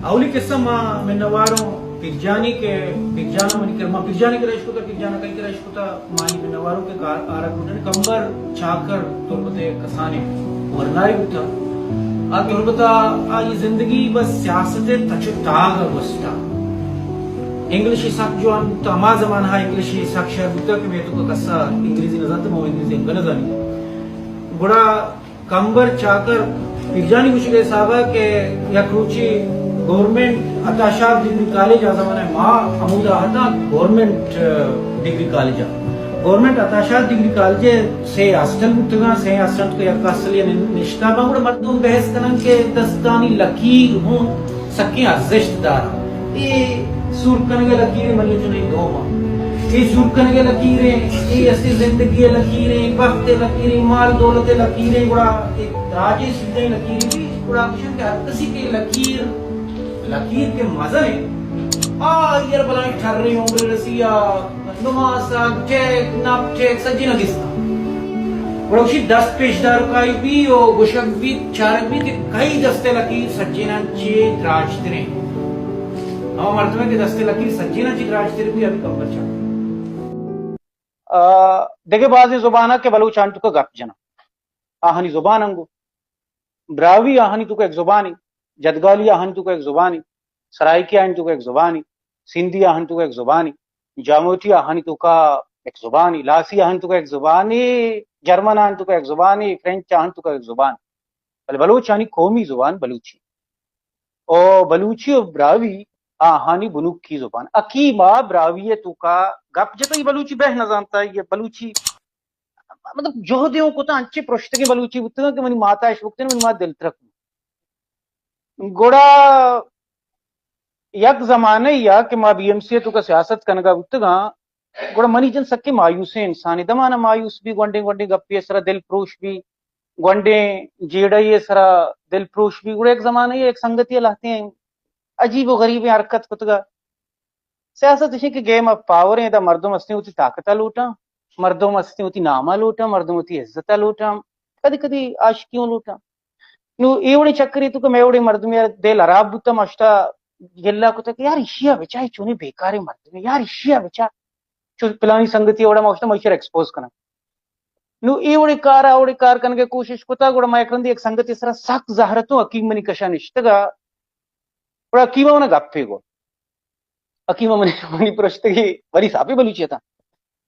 اولی قصہ ما منواروں پیرجانی کہ پیرجان منی کر، ما پیرجانی کرا اشکتا، پیرجان کئی کرا اشکتا، مانی منواروں کہ کار آرگ بوتن کمبر چاکر تربت کسانے ورنائی بوتا۔ آ تربتا آئی زندگی بس سیاست تچ و تاگ گوستا۔ انگلشی سک جوان بوتا، ہما زمانہ انگلشی سک شر بوتا کہ میں تو کسا انگریزی نزانتا، مو انگریزی انگا نزانی۔ گڑا کمبر چاکر پیرجانی گوشگ ءِ حساب ءَ کہ یک روچے گورنمنٹ عطا شاد ڈگری کالج، آ زمانہ ءَ ما ہمودا اتاں، گورنمنٹ، آ، ڈگری کالج ءَ، گورنمنٹ عطا شاد ڈگری کالج ءَ سے ہاسٹل بوتگاں، سے ہاسٹل تو یک ہاسٹل ءَ نشتہ باں، گڑا مردم بحث کنن کہ دستانی لکیر ہوں سکیں ارزشت دار۔ اے سور کنگ ءِ لکیر منی چنیں دوم ءَ۔ اے سور کنگ ءِ لکیر ایں، اے اسے زندگی ءِ لکیر ایں، بخت ءِ لکیر ایں، مال دولت ءِ لکیر ایں، گڑا اے دراجیں سیدھیں لکیر بھی، گڑا گوشن کہ ہر کسی کہ لکیر، لکیر کہ مزن ایں، آ، آئی ءَ بلائیں ٹھریں عمر رسی آ، نماسگ، ٹیک، نپ ٹیک، سجی نہ گستا۔ گڑا گوشی دست پیش دارکائی بی و گوشگ بی، چارگ بی کہ کئی دست لکیر سجیناں چے دراجتریں۔ ہما مردمے کہ دست لکیر سجیناں چے دراجتر بی، ابھی کم بچا۔ آ، دگہ بازیں زباناں کہ بلوچ آنی توکا گپ جناں۔ آہانی زبان انگو۔ براہوئی آہانی توکا یک زبانے، جدگالی آہانی توکا یک زبانے، سرائیکی آہانی توکا یک زبانے، سندھی آہانی توکا یک زبانے، جاموٹی آہانی توکا یک زبانے، لاسی آہانی توکا یک زبانے، جرمن آہانی توکا یک زبانے، فرینچ آہانی توکا یک زبانے۔ بلے بلوچانی قومی زبان بلوچی۔ او بلوچی و براہوئی آہانی بنکی زبان۔ حکیم ءَ براہوئی ءِ توکا گپ جتا، یہ بلوچی بہ نہ زانتا، یہ بلوچی مطلب جہدے اوں کتا، انچیں پرشتگیں بلوچی بوتگاں کہ منی مات ءَ اش بکتن، منی مات دل ترک۔ گڑا یک زمانہ یا کہ ما بی ایم سی ءِ توکا سیاست کنگا بوتگاں، گڑا منی جند سکیں مایوسیں انسانے، دمانا مایوس بی، گونڈیں گونڈیں گپے ءِ سرا دل پروش بی، گونڈیں جیڑہ ءِ سرا دل پروش بی۔ گڑا یک زمانہ یک سنگتی ءَ لہتیں عجیب و غریبیں حرکت کتگا۔ سیاست اشی کہ گیم آف پاور ایں، ادا مردم ہستیں وتی طاقت ءَ لوٹاں، مردم ہستیں وتی نام ءَ لوٹاں، مردم وتی عزت ءَ لوٹاں، کدی کدی عاشقی اوں لوٹاں۔ نو اے وڑیں چکرے توکا مئے وڑیں مردمے ءِ دل ہراب بوتا، ما اشتا گلہ کتا کہ یار اشی ءَ بچا، اے چونیں بیکاریں مردمے، یار اشی ءَ بچا، چو پلانی سنگتی ءِ وڑا ما اشتا ما اشی ءَ ایکسپوز کناں۔ نو اے وڑیں کار، آ وڑیں کار کنگ ءِ کوشش کتا، گڑا ما یک رندے یک سنگتے ءِ سرا سک زہر اتوں، حکیم منی کشا نشتگا، گڑا حکیم ءَ منا گپے گو۔ حکیم ءَ منی، منی پرشتگی، ولی ساپی بلوچی اتاں۔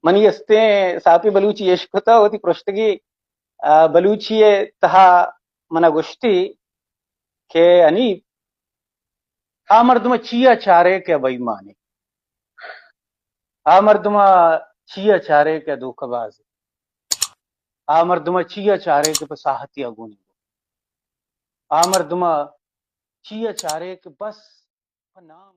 منی استیں ساپی بلوچی اش کتا، وتی پرشتگی، آ، بلوچی ءِ تہا منا گوشتی کہ حنیف، آ مردم ءَ چیا چارے کہ بے ایمانے؟ آ مردم ءَ چیا چارے کہ دھوکہ بازے؟ آ مردم ءَ چیا چارے کہ پہ ساہتی ءَ گونی؟ آ مردم ءَ چیا چارے کہ بس پہ نام